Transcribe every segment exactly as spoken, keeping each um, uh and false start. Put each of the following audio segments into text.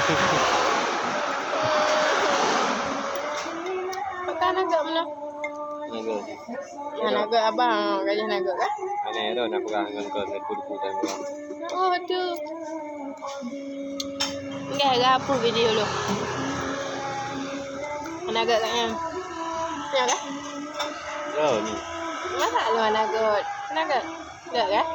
Pakon nagok meunan? Nagok. Nagok abang, gajah nagok kan? Aneh tu, nak peugah ngon kau, nak kudu-kudu. Oh, tu. Enggak, enggak hapus video lu. Nagok kat nyan. Ya kan? Yo, ni. Masa lu nagok? Nagok? Enggak kan?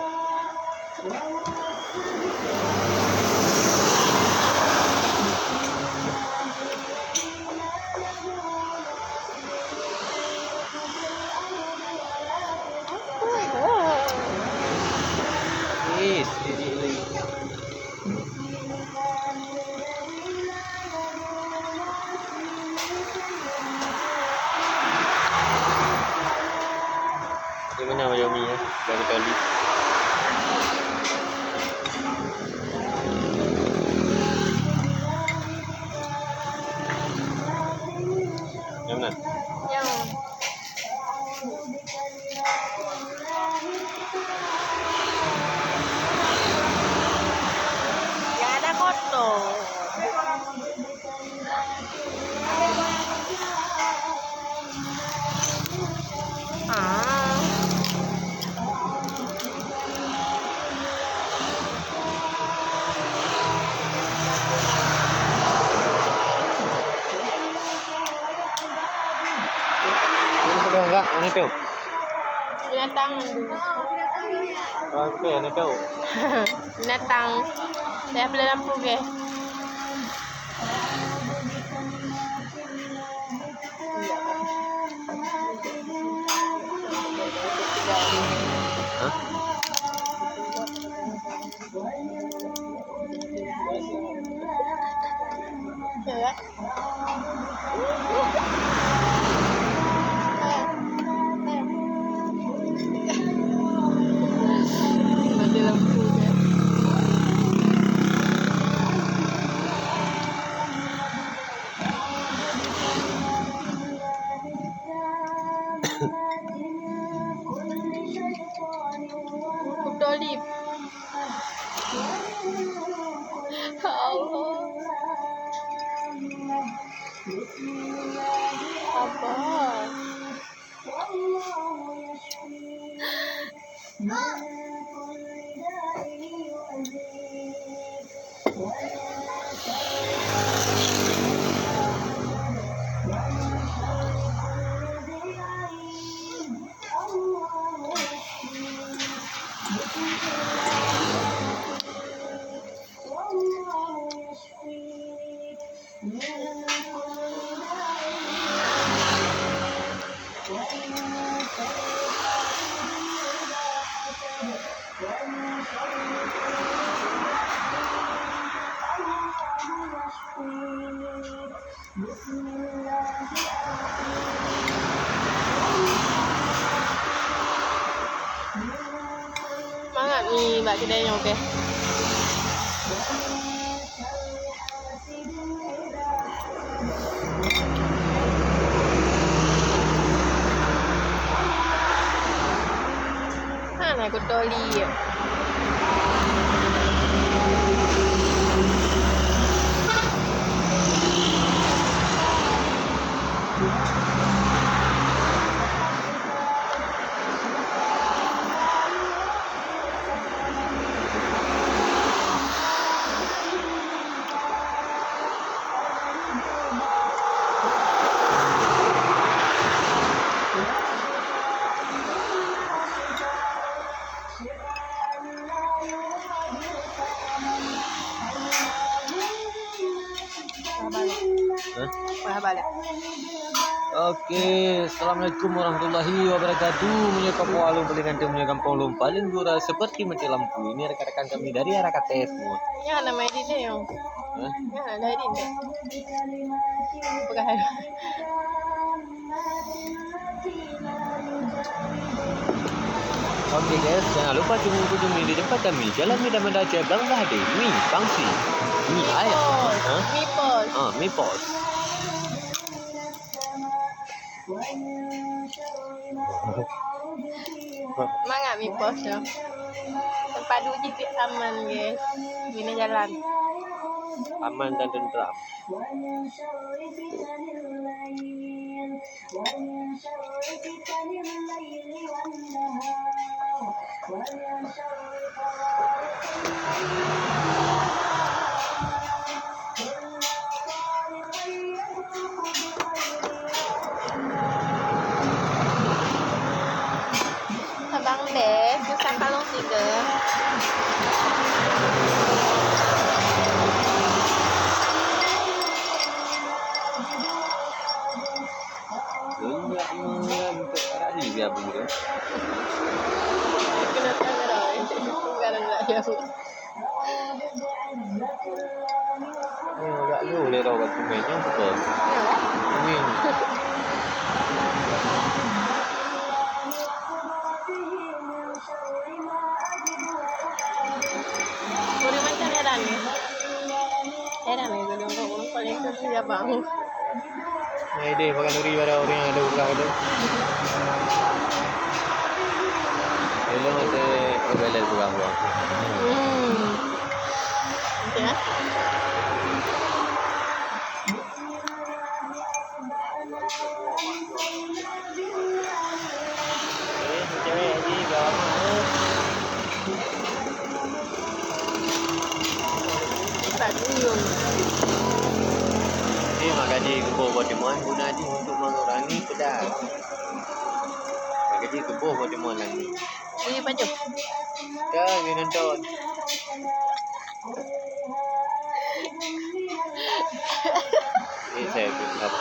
Yes, yes, yes. Di mana Xiaomi ya? Dari tadi. Yang mana? Yang. Ya, ada kotor. Ah. Ini pegang enggak? Ini tuh. Binatang. Oh, itu ya, ini tuh. Binatang. Saya beli lampu, guys. Hah? Mati lampu, guys. Kutolip. Ya Allah. Apa? Mangat mi bak kedai nyoe, okey. Hana kutolip. Hah? Oke, assalamualaikum warahmatullahi wabarakatuh. Meunyoe kamoe alun paléng ganteng, meunyoe gampông lom paléng gura, seperti mati lampu. Ini rekan-rekan kami dari Arakates semua. Ya, nama edit deh, yang. Hah? Ya, ada edit deh. Bukan. Oke guys, jangan lupa kunjungi di tempat kami, Jalan Medan Merdeka, Gang Lahde, Mi Pangsi, Mi Ayam. Hah? Mi Pos. Ah, Mi Pos. Mangat Mi Pos tu. Tempat duduk jih aman, guys. Bina jalan. Aman dan tentram. Abang deh, susah kalong tiga. Enggak, enggak, enggak, enggak, enggak, enggak. Kenapa enggak? Enggak, enggak, ya, Bu. Nyoe jak lheueh lé droe bak teumèe nyoe beutôi. Nyoe? Nyoe. Ureueng macam heran ni. Heran ni, ureueng paling tu ya bang. Nyan idéh pakai nuri pada ureueng nyang ada ulah tu. Ilong ate belel pegang buang. Hmm. Okey, eh. Eh, cewek ni gawa. Ni maka jih geuboh buat teman guna jih untuk mengurangi pedas. Maka jih geuboh buat teman lagi. Bunyi pajoh. Kan, dia nonton. Eh, saya pun tak apa.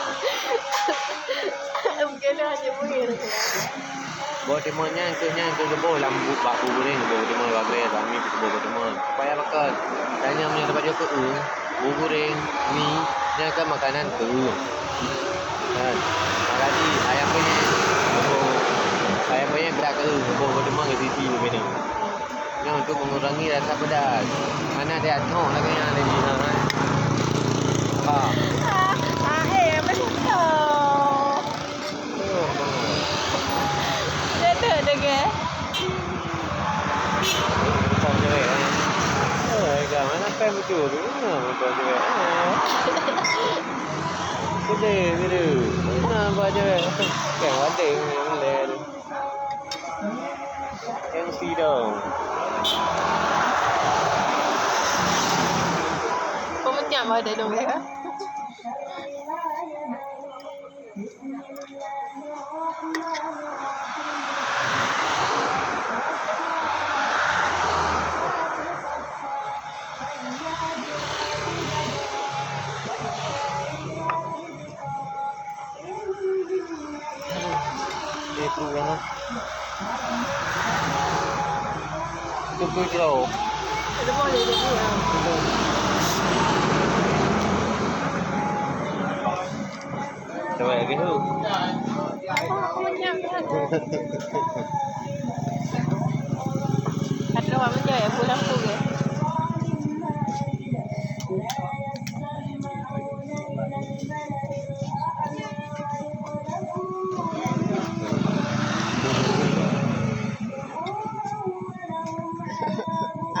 Bukan hanya bunyi. Boh timun nyan, keu nyan, keu geuboh lam bu-, bak bu guréng, geuboh timun, bak guréng, bak mi, geuboh timun. Supaya makan. Dan nyan meunyoe tapajoh keu eu, bu guréng, mi, nyan kan makanan keu eu. Kan? Makajih, ayam penyet, geuboh, ayam penyet brat keu eu, geuboh timun, geusisi bak binéh. Nyan untuk mengurangi rasa pedas. Hana tajak thok lagèe nyan lé jih, ha. Ha. Ah, ah, eh, betul. Betul, betul, ke? Bang cewek, eh. Oh, ega mana pen betul tu? Mana bang cewek? Ah. Betul, betul. Mana bang cewek? Kan ada yang boleh tu. Yang sidang. Pemenyam ada dong, ya? Eh, perut orang, ah. Itu perut kau. Ada buah dia, dia perut, ah. Itu. Cuba lagi tu. Apa aku macam tu? Kata orang macam, eh, pulang tu ke?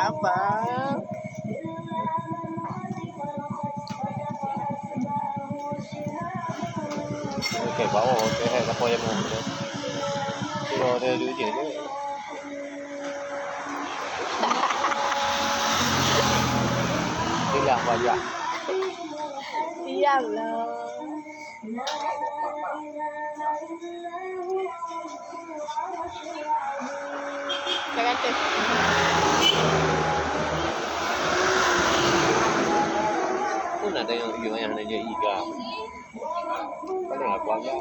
Apa? Okey, bawa okey, hai, siapa yang mau? Okey, ada duit je. Silap wajah. Diamlah. Dah kata. Pun ada yang, yang ada je iga. Mana aku agak?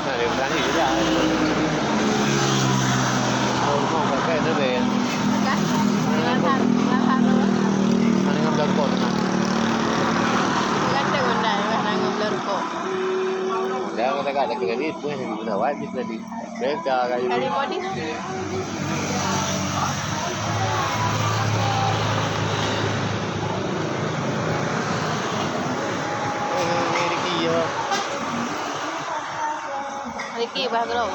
Nah, dia berani juga. Oh, mau pakai tu, Ben. Kan? Mana dengan belakang tu? Mana dengan belakang tu? Kata benda yang mana dengan belakang. Dah, kata kat lagi tadi, tu yang guna wajib tadi. Beda kayu. Dari body. Eh, Ricky, ya. Ricky, bah, bro.